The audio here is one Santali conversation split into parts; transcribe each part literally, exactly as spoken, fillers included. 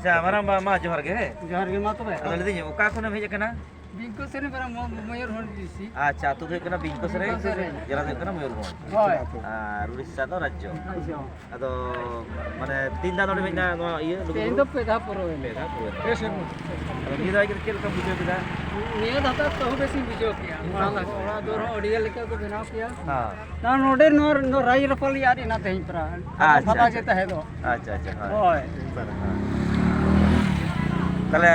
ᱟᱪᱪᱷᱟ, ᱢᱟᱨᱟᱝᱵᱟ, ᱢᱟ ᱡᱚᱦᱟᱨ ᱜᱮ, ᱦᱮᱸ᱾ ᱡᱚᱦᱟᱨ ᱜᱮ, ᱢᱟ ᱛᱚᱵᱮ᱾ ᱟᱫᱚ ᱞᱟᱹᱭᱫᱟᱹᱧ, ᱚᱠᱟ ᱠᱷᱚᱱᱮᱢ ᱦᱮᱡ ᱟᱠᱟᱱᱟ? ᱵᱤᱝᱠᱚ ᱥᱮᱨᱮᱧ ᱯᱟᱨᱟ, ᱢᱚ-, ᱢᱚᱭᱩᱨᱵᱷᱚᱸᱡᱽ ᱰᱤᱥᱴᱨᱤᱠᱴ᱾ ᱟᱪᱪᱷᱟ, ᱟᱹᱛᱩ ᱫᱚ ᱦᱩᱭᱩᱜ ᱠᱟᱱᱟ ᱵᱤᱝᱠᱚ ᱥᱮᱨᱮᱧ, ᱵᱤᱝᱠᱚ ᱥᱮᱨᱮᱧ᱾ ᱡᱮᱞᱟ ᱫᱚ ᱦᱩᱭᱩᱜ ᱠᱟᱱᱟ ᱢᱚᱭᱩᱨᱵᱷᱚᱸᱡᱽ᱾ ᱦᱳᱭ᱾ ᱟᱨ ᱩᱲᱤᱥᱥᱟ ᱫᱚ ᱨᱟᱡᱽᱡᱚ᱾ ᱟᱪᱪᱷᱟ᱾ ᱟᱫᱚ, ᱢᱟᱱᱮ, ᱛᱤᱱ ᱫᱷᱟᱣ ᱱᱚᱰᱮ ᱦᱮᱡ ᱮᱱᱟ ᱱᱚᱣᱟ ᱤᱭᱟᱹ, ᱞᱩᱜᱩᱵᱩᱨᱩ? ᱛᱮᱦᱮᱧ ᱫᱚ ᱯᱮ ᱫᱷᱟᱣ ᱯᱩᱨᱟᱹᱣ ᱮᱱᱟ᱾ ᱯᱮ ᱫᱷᱟᱣ ᱯᱩᱨᱟᱹᱣ ᱮᱱᱟ᱾ ᱯᱮ ᱥᱮᱨᱢᱟ᱾ ᱟᱫᱚ ᱱᱤᱭᱟᱹ ᱫᱷᱟᱣ ᱦᱮᱡ ᱠᱟᱛᱮ ᱪᱮᱫ ᱞᱮᱠᱟᱢ ᱵᱩᱡᱷᱟᱹᱣ ᱠᱮᱫᱟ? ᱱᱤᱭᱟᱹ ᱫᱷᱟᱣ ᱫᱚ ᱛᱟᱹᱦᱩ ᱵᱮᱥᱤᱧ ᱵᱩᱡᱷᱟᱹᱣ ᱠᱮᱜᱼᱟ᱾ ᱢᱟᱲᱟᱝ ᱫᱚ ᱚᱲᱟᱜ ᱫᱩᱣᱟᱹᱨ ᱦᱚᱸ ᱟᱹᱰᱤ ᱞᱮᱠᱟ ᱠᱚ ᱵᱮᱱᱟᱣ ᱠᱮᱜᱼᱟ᱾ ᱦᱮᱸ᱾ ᱱᱚᱣᱟ ᱱᱚᱰᱮ ᱱᱚᱣᱟ, ᱱᱚᱣᱟ ᱨᱟᱡᱽ ᱨᱟᱯᱟᱞ ᱨᱮᱭᱟᱜ ᱟᱹᱰᱤ ᱱᱟᱛᱮ ᱦᱮᱡ ᱯᱟᱨᱟ᱾ ᱟᱪᱪᱷᱟ, ᱯᱷᱟᱫᱟ ᱟᱪᱪᱷᱟ᱾ ᱜᱮ ᱛᱟᱦᱮᱸ ᱫᱚ᱾ ᱟᱪᱪᱷᱟ, ᱟᱪᱪᱷᱟ, ᱦᱳᱭ᱾ ᱦᱳᱭ᱾ ᱛᱟᱦᱞᱮ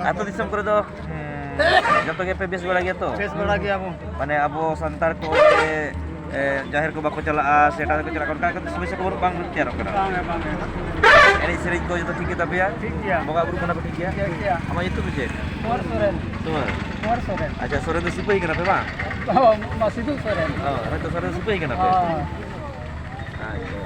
ᱟᱹᱛᱩ ᱫᱤᱥᱚᱢ ᱠᱚᱨᱮ ᱫᱚ, ᱦᱮᱸ, ᱡᱚᱛᱚ ᱜᱮᱯᱮ ᱵᱮᱥ ᱵᱟᱲᱟ ᱜᱮᱭᱟ ᱛᱚ? ᱵᱮᱥ ᱵᱟᱲᱟ ᱜᱮᱭᱟᱵᱚᱱ᱾ ᱢᱟᱱᱮ ᱟᱵᱚ ᱥᱟᱱᱛᱟᱲ ᱠᱚ ᱡᱮ, ᱮ, ᱡᱟᱦᱮᱨ ᱠᱚ ᱵᱟᱠᱚ ᱪᱟᱞᱟᱜᱼᱟ, ᱥᱮ ᱮᱴᱟᱜ ᱨᱮᱠᱚ ᱪᱟᱞᱟᱜᱼᱟ, ᱚᱱᱠᱟ ᱠᱚ ᱥᱚᱢᱚᱥᱥᱟ ᱠᱚ ᱵᱟᱹᱱᱩᱜ, ᱵᱟᱝ ᱛᱮᱭᱟᱨᱚᱜ ᱠᱟᱱᱟ? ᱵᱟᱝ ᱜᱮ, ᱵᱟᱝ ᱜᱮ᱾ ᱮᱱᱮᱡ ᱥᱮᱨᱮᱧ ᱠᱚ ᱡᱚᱛᱚ ᱴᱷᱤᱠ ᱜᱮ ᱛᱟᱯᱮᱭᱟ? ᱴᱷᱤᱠ ᱜᱮᱭᱟ᱾ ᱵᱚᱸᱜᱟ ᱵᱩᱨᱩ ᱠᱚ ᱚᱱᱟ ᱠᱚ ᱴᱷᱤᱠ ᱜᱮᱭᱟ? ᱴᱷᱤᱠ ᱜᱮᱭᱟ᱾ ᱟᱢᱟᱜ ᱧᱩᱛᱩᱢ ᱫᱚ ᱪᱮᱫ? ᱠᱩᱢᱟᱨ ᱥᱚᱨᱮᱱ᱾ ᱥᱚᱢᱟᱨ? ᱠᱩᱢᱟᱨ ᱥᱚᱨᱮᱱ᱾ ᱟᱪᱪᱷᱟ, ᱥᱚᱨᱮᱱ ᱫᱚ ᱥᱤᱯᱟᱹᱦᱤ ᱠᱟᱱᱟ ᱯᱮ ᱵᱟᱝ? ᱦᱚᱸ, ᱢᱟ ᱥᱤᱫᱩ ᱥᱚᱨᱮᱱ᱾ ᱚ, ᱦᱳᱭᱛᱚ, ᱥᱚᱨᱮᱱ ᱥᱤᱯᱟᱹᱦᱤ ᱠᱟᱱᱟ ᱯᱮ? ᱦᱳᱭ᱾ ᱟᱪᱪᱷᱟ᱾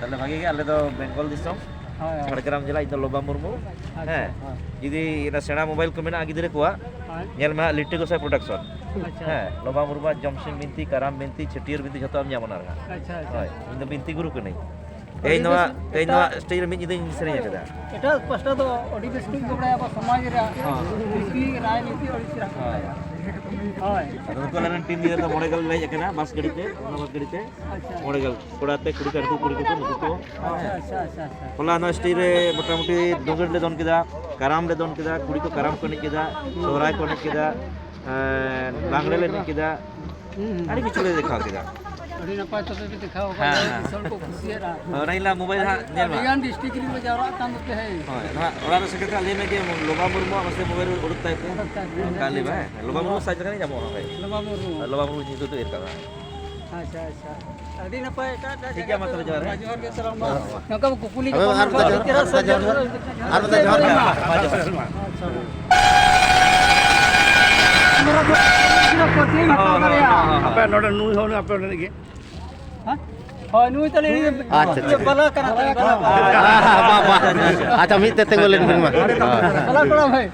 ᱛᱟᱦᱞᱮ ᱵᱷᱟᱜᱮ ᱜᱮ, ᱟᱞᱮ ᱫᱚ ᱵᱮᱝᱜᱚᱞ ᱫᱤᱥᱚᱢ, ᱦᱳᱭ, ᱦᱳᱭ᱾ ᱡᱷᱟᱲᱜᱨᱟᱢ ᱡᱮᱞᱟ, ᱤᱧ ᱫᱚ ᱞᱚᱵᱟ ᱢᱩᱨᱢᱩ᱾ ᱟᱪᱪᱷᱟ, ᱦᱮᱸ᱾ ᱦᱳᱭ᱾ ᱡᱩᱫᱤ ᱚᱱᱟ ᱥᱮᱬᱟ ᱢᱳᱵᱟᱭᱤᱞ ᱠᱚ ᱢᱮᱱᱟᱜᱼᱟ ᱜᱤᱫᱽᱨᱟᱹ ᱠᱚᱣᱟᱜ, ᱦᱳᱭ᱾ ᱧᱮᱞ ᱢᱮ ᱦᱟᱸᱜ, ᱞᱤᱴᱟᱹ ᱜᱚᱸᱥᱟᱭ ᱯᱨᱚᱰᱟᱠᱥᱚᱱ᱾ ᱟᱪᱪᱷᱟ, ᱦᱮᱸ, ᱟᱪᱪᱷᱟ᱾ ᱞᱚᱵᱟ ᱢᱩᱨᱢᱩᱣᱟᱜ ᱡᱚᱢᱥᱤᱢ ᱵᱤᱱᱛᱤ, ᱠᱟᱨᱟᱢ ᱵᱤᱱᱛᱤ, ᱪᱷᱟᱹᱴᱭᱟᱹᱨ ᱵᱤᱱᱛᱤ ᱡᱷᱚᱛᱚ ᱟᱢ ᱧᱟᱢᱟ ᱚᱱᱟ ᱨᱮ ᱦᱟᱸᱜ᱾ ᱟᱪᱪᱷᱟ, ᱟᱪᱪᱷᱟ᱾ ᱦᱳᱭ, ᱤᱧ ᱫᱚ ᱵᱤᱱᱛᱤ ᱜᱩᱨᱩ ᱠᱟᱹᱱᱟᱹᱧ᱾ ᱟᱹᱰᱤ ᱛᱮᱦᱮᱧ ᱱᱚᱣᱟ, ᱵᱮᱥ᱾ ᱛᱮᱦᱮᱧ ᱱᱚᱣᱟ ᱮᱴᱟᱜ, ᱥᱴᱮᱡ ᱨᱮ ᱢᱤᱫ ᱧᱤᱫᱟᱹᱧ ᱥᱮᱨᱮᱧ ᱟᱠᱟᱫᱟ᱾ ᱮᱴᱟᱜ ᱯᱟᱥᱴᱟ ᱫᱚ ᱟᱹᱰᱤ ᱵᱮᱥ ᱴᱷᱤᱠ ᱠᱚ ᱵᱟᱲᱟᱭᱟ, ᱟᱵᱚ ᱥᱚᱢᱟᱡᱽ ᱨᱮᱭᱟᱜ ᱦᱮᱸ᱾ ᱨᱤᱛᱤ ᱨᱟᱭᱱᱤᱛᱤ ᱟᱹᱰᱤ ᱪᱮᱦᱨᱟ ᱠᱚ ᱦᱮᱸ᱾ ᱵᱟᱲᱟᱭᱟ᱾ ᱦᱳᱭ᱾ ᱟᱫᱚ ᱱᱩᱠᱩ ᱟᱞᱮ ᱨᱮᱱ ᱴᱤᱢ ᱱᱤᱭᱟᱹ ᱫᱚ ᱢᱚᱬᱮ ᱜᱮᱞ ᱞᱮ ᱦᱮᱡ ᱟᱠᱟᱱᱟ, ᱵᱟᱥ ᱜᱟᱹᱰᱤ ᱛᱮ, ᱚᱱᱟ ᱵᱟᱥ ᱜᱟᱹᱰᱤ ᱛᱮ᱾ ᱟᱪᱪᱷᱟ᱾ ᱢᱚᱬᱮ ᱜᱮᱞ ᱠᱚᱲᱟ ᱛᱮ, ᱠᱩᱲᱤ ᱛᱮ, ᱩᱱᱠᱩ ᱠᱩᱲᱤ ᱠᱚ, ᱱᱩᱠᱩ ᱠᱚ᱾ ᱟᱪᱪᱷᱟ, ᱟᱪᱪᱷᱟ, ᱟᱪᱪᱷᱟ, ᱟᱪᱪᱷᱟ᱾ ᱦᱚᱞᱟ ᱱᱚᱣᱟ ᱥᱴᱮᱡ ᱨᱮ ᱢᱚᱴᱟᱢᱩᱴᱤ ᱫᱳᱸᱜᱮᱲ ᱞᱮ ᱫᱚᱱ ᱠᱮᱫᱟ, ᱠᱟᱨᱟᱢ ᱞᱮ ᱫᱚᱱ ᱠᱮᱫᱟ, ᱠᱩᱲᱤ ᱠᱚ ᱠᱟᱨᱟᱢ ᱠᱚ ᱮᱱᱮᱡ ᱠᱮᱫᱟ, ᱥᱚᱦᱨᱟᱭ ᱠᱚ ᱮᱱᱮᱡ ᱠᱮᱫᱟ, ᱮᱸ, ᱞᱟᱜᱽᱲᱮ ᱞᱮ ᱮᱱᱮᱡ ᱠᱮᱫᱟ, ᱦᱩᱸ, ᱦᱩᱸ᱾ ᱟᱹᱰᱤ ᱠᱤᱪᱷᱩ ᱞᱮ ᱫᱮᱠᱷᱟᱣ ᱠᱮᱫᱟ᱾ ᱟᱹᱰᱤ ᱱᱟᱯᱟᱭ ᱛᱚᱵᱮ ᱯᱮ ᱫᱮᱠᱷᱟᱣ ᱦᱮᱸ, ᱟᱠᱟᱫᱟ, ᱦᱮᱸ᱾ ᱫᱤᱥᱚᱢ ᱠᱚ ᱠᱩᱥᱤᱭᱟᱜᱼᱟ᱾ ᱦᱳᱭ, ᱚᱱᱟ ᱦᱤᱞᱳᱜ ᱢᱳᱵᱟᱭᱤᱞ ᱦᱟᱸᱜ ᱧᱮᱞ ᱢᱮ᱾ ᱟᱹᱰᱤ ᱜᱟᱱ ᱰᱤᱥᱴᱨᱤᱠᱴ ᱨᱮᱱ ᱠᱚ ᱡᱟᱣᱨᱟᱜ ᱠᱟᱱ ᱫᱚ ᱛᱟᱦᱮᱸ᱾ ᱦᱳᱭ, ᱱᱚᱣᱟ ᱚᱲᱟᱜ ᱨᱮ ᱥᱮᱴᱮᱨ ᱠᱟᱛᱮ ᱞᱟᱹᱭ ᱢᱮ ᱡᱮ ᱞᱚᱵᱟ ᱢᱩᱨᱢᱩᱣᱟᱜ ᱢᱟᱥᱮ ᱢᱳᱵᱟᱭᱤᱞ ᱩᱰᱩᱠ ᱛᱟᱭ ᱯᱮ᱾ ᱚᱱᱠᱟ ᱞᱟᱹᱭ ᱢᱮ, ᱦᱮᱸ᱾ ᱞᱚᱵᱟ ᱢᱩᱨᱢᱩ ᱥᱟᱨᱪ ᱞᱮᱠᱷᱟᱱ ᱜᱮ ᱧᱟᱢᱚᱜᱼᱟ, ᱦᱳᱭ᱾ ᱞᱚᱵᱟ ᱢᱩᱨᱢᱩ᱾ ᱞᱚᱵᱟ ᱢᱩᱨᱢᱩ ᱧᱩᱛᱩᱢ ᱛᱮ ᱮᱨ ᱠᱟᱜ ᱢᱮ᱾ ᱟᱪᱪᱷᱟ, ᱟᱪᱪᱷᱟ᱾ ᱟᱹᱰᱤ ᱱᱟᱯᱟᱭ, ᱮᱴᱟᱜ, ᱮᱴᱟᱜ ᱴᱷᱤᱠ ᱜᱮᱭᱟ, ᱡᱟᱭᱜᱟ ᱢᱟ ᱛᱚᱵᱮ ᱠᱚᱨᱮ ᱡᱚᱦᱟᱨ, ᱦᱮᱸ᱾ ᱢᱟ ᱡᱚᱦᱟᱨ ᱜᱮ ᱪᱟᱞᱟᱜ ᱢᱟ᱾ ᱦᱳᱭ᱾ ᱱᱚᱝᱠᱟ ᱠᱚ ᱠᱩᱠᱞᱤ ᱦᱳᱭ, ᱡᱚᱠᱷᱚᱱ ᱟᱨ ᱢᱤᱫ ᱫᱷᱟᱣ ᱨᱚᱲ ᱡᱚᱦᱟᱨ, ᱠᱟᱛᱮ ᱟᱨ ᱢᱤᱫ ᱫᱷᱟᱣ ᱡᱚᱦᱟᱨ, ᱟᱨ ᱢᱤᱫ ᱫᱷᱟᱣ ᱡᱚᱦᱟᱨ ᱜᱮ᱾ ᱟᱪᱪᱷᱟ᱾ ᱟᱯᱮ ᱱᱚᱰᱮ ᱱᱩᱭ ᱦᱚᱸ ᱟᱯᱮ ᱱᱚᱰᱮ ᱜᱮ᱾ ᱦᱮᱸ? ᱦᱳᱭ, ᱱᱩᱭ ᱛᱟᱞᱮ ᱟᱪᱪᱷᱟ, ᱟᱪᱪᱷᱟ᱾ ᱵᱟᱞᱟ ᱠᱟᱱᱟ ᱛᱟᱞᱮ, ᱵᱟᱞᱟ᱾ ᱵᱟ, ᱵᱟ, ᱵᱟ᱾ ᱟᱪᱪᱷᱟ, ᱢᱤᱫ ᱛᱮ ᱛᱤᱸᱜᱩ ᱞᱮᱱ ᱵᱤᱱ ᱢᱟ᱾ ᱦᱳᱭ᱾ ᱵᱟᱞᱟ ᱠᱚᱲᱟ ᱵᱷᱟᱭ᱾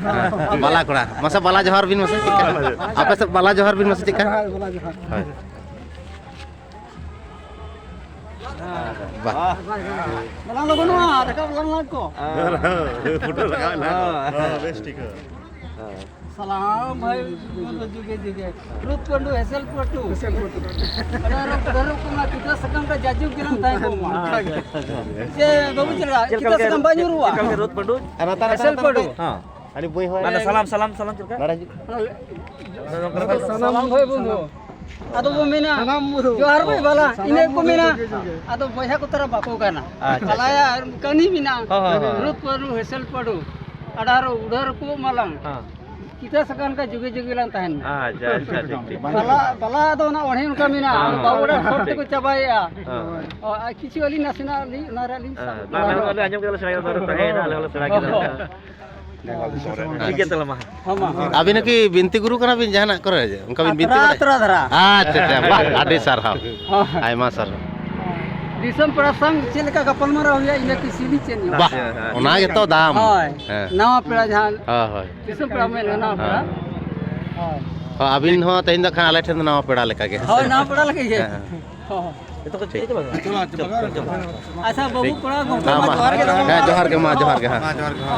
ᱦᱮᱸ, ᱵᱟᱞᱟ ᱠᱚᱲᱟ᱾ ᱢᱟᱥᱮ ᱵᱟᱞᱟ ᱡᱚᱦᱟᱨ ᱵᱤᱱ ᱢᱟᱥᱮ ᱪᱮᱫᱠᱟ? ᱟᱯᱮ ᱥᱮᱫ ᱵᱟᱞᱟ ᱡᱚᱦᱟᱨ ᱵᱤᱱ ᱢᱟᱥᱮ ᱪᱮᱫᱠᱟ? ᱦᱳᱭ, ᱵᱟᱞᱟ ᱡᱚᱦᱟᱨ᱾ ᱦᱳᱭ᱾ ᱵᱟᱦ᱾ ᱵᱟᱞᱟᱝ ᱞᱚᱜᱚᱱᱚᱜᱼᱟ, ᱨᱟᱠᱟᱵ ᱞᱟᱝ ᱞᱟᱝ ᱠᱚ᱾ ᱯᱷᱳᱴᱳ ᱨᱟᱠᱟᱵ ᱮᱱᱟ᱾ ᱦᱮᱸ, ᱵᱮᱥ ᱴᱷᱤᱠ᱾ ᱥᱟᱞᱟᱢ ᱵᱷᱟᱭ, ᱡᱩᱜᱮ ᱡᱩᱜᱮ᱾ ᱨᱩᱛ ᱯᱟᱹᱰᱩ, ᱦᱮᱥᱮᱞ ᱯᱟᱹᱴᱩ᱾ ᱦᱮᱥᱮᱞ ᱯᱟᱹᱴᱩ᱾ ᱟᱨ ᱟᱨᱚ ᱫᱟᱨᱩ ᱠᱚᱢᱟ ᱠᱤᱛᱟᱹ ᱥᱟᱠᱟᱢ ᱨᱮ ᱡᱟᱡᱩᱜ ᱜᱮᱞᱟᱝ ᱛᱟᱦᱮᱸ ᱠᱚᱜ ᱢᱟ᱾ ᱟᱪᱪᱷᱟ, ᱟᱪᱪᱷᱟ᱾ ᱡᱮ ᱵᱟᱹᱵᱩ ᱪᱮᱫ ᱞᱮᱠᱟ? ᱪᱮᱫ ᱞᱮᱠᱟ ᱠᱤᱛᱟᱹ ᱥᱟᱠᱟᱢ ᱵᱟᱭ ᱧᱩᱨᱩᱜᱼᱟ? ᱪᱮᱫ ᱞᱮᱠᱟ ᱨᱩᱛ ᱯᱟᱹᱰᱩ? ᱟᱨ ᱞᱟᱛᱟᱨ, ᱦᱮᱥᱮᱞ ᱞᱟᱛᱟᱨ, ᱯᱟᱹᱰᱩ᱾ ᱞᱟᱛᱟᱨ᱾ ᱦᱮᱸ᱾ ᱟᱹᱰᱤ ᱵᱟᱹᱭ ᱦᱚᱭ᱾ ᱢᱟᱱᱮ ᱥᱟᱞᱟᱢ, ᱥᱟᱞᱟᱢ, ᱥᱟᱞᱟᱢ ᱪᱮᱫ ᱞᱮᱠᱟ? ᱱᱚᱰᱮ ᱦᱤᱡᱩᱜ᱾ ᱥᱟᱱᱟᱢ ᱵᱷᱟᱭ ᱵᱚᱱᱫᱷᱩ᱾ ᱟᱫᱚ ᱵᱚ ᱢᱮᱱᱟ, ᱥᱟᱱᱟᱢ ᱵᱚᱱᱫᱷᱩ᱾ ᱡᱚᱦᱟᱨ ᱵᱷᱟᱭ ᱵᱟᱞᱟ, ᱥᱟᱱᱟᱢ ᱤᱱᱟᱹ ᱠᱚ ᱵᱚᱱᱫᱷᱩ ᱢᱮᱱᱟ᱾ ᱡᱚᱦᱟᱨ, ᱡᱚᱦᱟᱨ᱾ ᱟᱫᱚ ᱵᱚᱭᱦᱟ ᱠᱚ ᱛᱟᱨᱟ ᱵᱟᱠᱚ ᱜᱟᱱᱟ᱾ ᱟᱪᱪᱷᱟ, ᱟᱪᱪᱷᱟ᱾ ᱵᱟᱞᱟᱭᱟ ᱠᱟᱹᱦᱱᱤ ᱢᱮᱱᱟᱜᱼᱟ᱾ ᱦᱚᱸ, ᱦᱚᱸ, ᱦᱚᱸ᱾ ᱨᱩᱛ ᱯᱟᱹᱰᱩ, ᱦᱮᱥᱮᱞ ᱯᱟᱹᱰᱩ, ᱟᱰᱟᱨ ᱩᱰᱷᱟᱹᱨ ᱠᱚ ᱢᱟᱞᱟᱝ᱾ ᱦᱚᱸ᱾ ᱠᱤᱛᱟᱹ ᱥᱟᱠᱟᱢ ᱠᱟ ᱡᱩᱜᱮ ᱡᱩᱜᱮ ᱞᱟᱝ ᱛᱟᱦᱮᱱ ᱢᱟ᱾ ᱟᱪᱪᱷᱟ, ᱟᱪᱪᱷᱟ, ᱴᱷᱤᱠ, ᱴᱷᱤᱠ᱾ ᱵᱟᱞᱟ, ᱵᱟᱞᱟ ᱫᱚ ᱚᱱᱟ ᱚᱬᱦᱮ ᱚᱱᱠᱟ ᱢᱮᱱᱟᱜᱼᱟ᱾ ᱦᱚᱸ, ᱦᱚᱸ᱾ ᱵᱟᱵᱩ ᱚᱲᱟᱜ ᱦᱚᱲ ᱛᱮᱠᱚ ᱪᱟᱵᱟᱭᱮᱫᱼᱟ᱾ ᱦᱚᱸ᱾ ᱚ, ᱟᱨ ᱠᱤᱪᱷᱩ ᱟᱹᱞᱤᱧ ᱱᱟᱥᱮᱱᱟᱜ ᱞᱤᱧ, ᱚᱱᱟ ᱨᱮ ᱟᱹᱞᱤᱧ ᱥᱟᱵ ᱦᱮᱸ, ᱵᱟᱝ, ᱵᱟᱝ, ᱟᱞᱮ ᱟᱸᱡᱚᱢ ᱠᱮᱫᱟ ᱞᱮ, ᱥᱮᱬᱟ ᱠᱮᱫᱟ, ᱛᱟᱦᱮᱸᱭᱮᱱᱟ, ᱟᱞᱮ ᱦᱚᱸᱞᱮ ᱥᱮᱬᱟ ᱠᱮᱫᱟ᱾ ᱦᱚᱸ᱾ ᱴᱷᱤᱠ ᱜᱮᱭᱟ, ᱛᱟᱦᱚᱞᱮ ᱢᱟ᱾ ᱦᱚᱸ, ᱢᱟ, ᱦᱚᱸ᱾ ᱟᱹᱵᱤᱱ ᱦᱚᱸ ᱠᱤ ᱵᱤᱱᱛᱤ ᱜᱩᱨᱩ ᱠᱟᱱᱟ ᱵᱤᱱ ᱡᱟᱦᱟᱱᱟᱜ ᱠᱚᱨᱮ? ᱚᱱᱠᱟ ᱵᱤᱱ ᱵᱤᱱᱛᱤ ᱟᱛᱨᱟ, ᱵᱟᱲᱟᱭᱟ? ᱟᱛᱨᱟ ᱫᱷᱟᱨᱟ᱾ ᱟᱪᱪᱷᱟ, ᱟᱪᱪᱷᱟ, ᱵᱟᱦ, ᱟᱹᱰᱤ ᱥᱟᱨᱦᱟᱣ᱾ ᱦᱚᱸ᱾ ᱫᱤᱥᱚᱢ ᱯᱮᱲᱟ ᱥᱟᱶ ᱪᱮᱫ ᱞᱮᱠᱟ ᱜᱟᱯᱟᱞᱢᱟᱨᱟᱣ ᱦᱩᱭᱩᱜᱼᱟ, ᱤᱱᱟᱹ ᱠᱩᱥᱤ ᱞᱤᱧ ᱪᱮᱫ ᱧᱚᱜ᱾ ᱵᱟᱦ, ᱦᱮᱸ, ᱦᱮᱸ᱾ ᱚᱱᱟ ᱜᱮᱛᱚ ᱫᱟᱢ᱾ ᱦᱳᱭ᱾ ᱦᱮᱸ᱾ ᱱᱟᱣᱟ ᱯᱮᱲᱟ ᱡᱟᱦᱟᱸ ᱦᱳᱭ, ᱦᱳᱭ᱾ ᱫᱤᱥᱚᱢ ᱯᱮᱲᱟ ᱢᱮᱱ ᱜᱟᱱᱚᱜᱼᱟ, ᱯᱮᱲᱟ᱾ ᱦᱮᱸ᱾ ᱦᱳᱭ᱾ ᱦᱳᱭ, ᱟᱹᱵᱤᱱ ᱦᱚᱸ ᱛᱮᱦᱮᱧ ᱫᱚ ᱠᱷᱟᱱ ᱟᱞᱮ ᱴᱷᱮᱱ ᱫᱚ ᱱᱟᱣᱟ ᱯᱮᱲᱟ ᱞᱮᱠᱟ ᱜᱮ, ᱦᱮᱸ ᱦᱳᱭ, ᱥᱮ? ᱱᱟᱣᱟ ᱯᱮᱲᱟ ᱞᱮᱠᱟ ᱜᱮ᱾ ᱦᱮᱸ, ᱦᱮᱸ᱾ ᱦᱳᱭ᱾ ᱡᱚᱛᱚ ᱠᱚ ᱪᱮᱫ ᱪᱚ ᱵᱟᱝ? ᱟᱪᱪᱷᱟ, ᱵᱟᱹᱵᱩ ᱴᱷᱤᱠ᱾ ᱠᱚᱲᱟ, ᱜᱚᱢᱠᱮ ᱦᱮᱸ, ᱢᱟ ᱢᱟ᱾ ᱡᱚᱦᱟᱨ ᱜᱮ ᱛᱟᱵᱚᱱ᱾ ᱦᱮᱸ, ᱡᱚᱦᱟᱨ ᱜᱮ, ᱢᱟ, ᱡᱚᱦᱟᱨ ᱜᱮ, ᱦᱮᱸ᱾ ᱢᱟ, ᱡᱚᱦᱟᱨ ᱜᱮ, ᱦᱮᱸ᱾